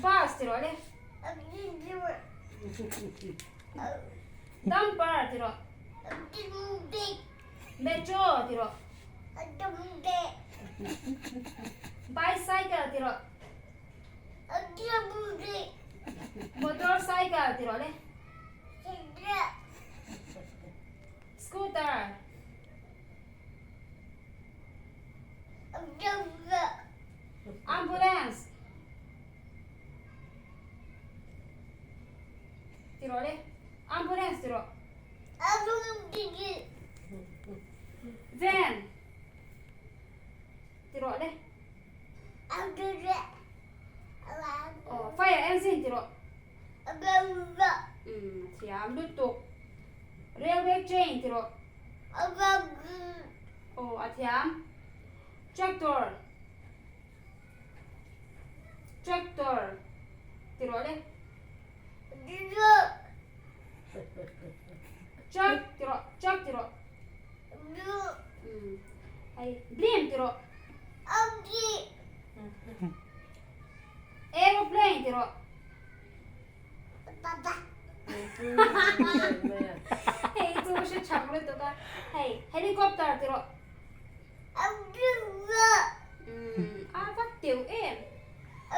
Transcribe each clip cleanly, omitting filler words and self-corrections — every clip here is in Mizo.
Bus ti rawh le. Dumper ti rawh. Metro ti rawh. Bicycle ti rawh. Motorcycle ti rawh le. Scooter. Ambulance. Ti rawh le. Ambulance ti rawh. Van. Ti rawh le. Aw, fire engine ti rawh. Umm, a thiam lutuk. Railway train ti rawh. Aw, a thiam. Tractor. Tractor ti rawh le. Truck ti rawh, truck ti rawh. Umm, hei blim ti rawh. Aeroplane ti rawh. Hei chu hre chak lutuk a. Hei helicopter ti rawh. Umm a vak teuh em. Aw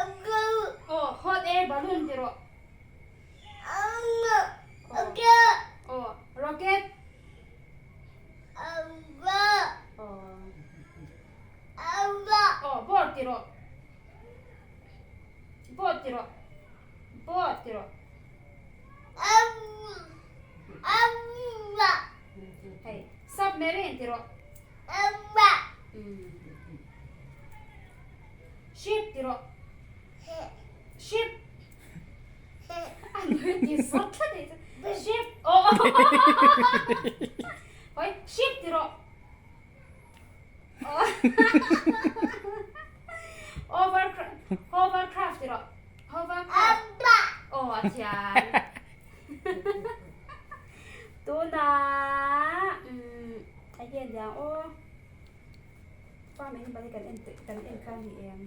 hot air balloon ti rawh. Aw rocket. Aw board ti rawh. Boat ti rawh. Boat ti rawh. Hei, submarine ti rawh. Ship ti rawh. Ship. A nui ti sawt tlat ei chu. Ship. Oh. Hoi, ship ti rawh. Hovercraft ti rawh. Hovercraft. Aw a thiam. Tunah umm a hian liang aw. Farm engemaw hi kan en kan en kha a ni em?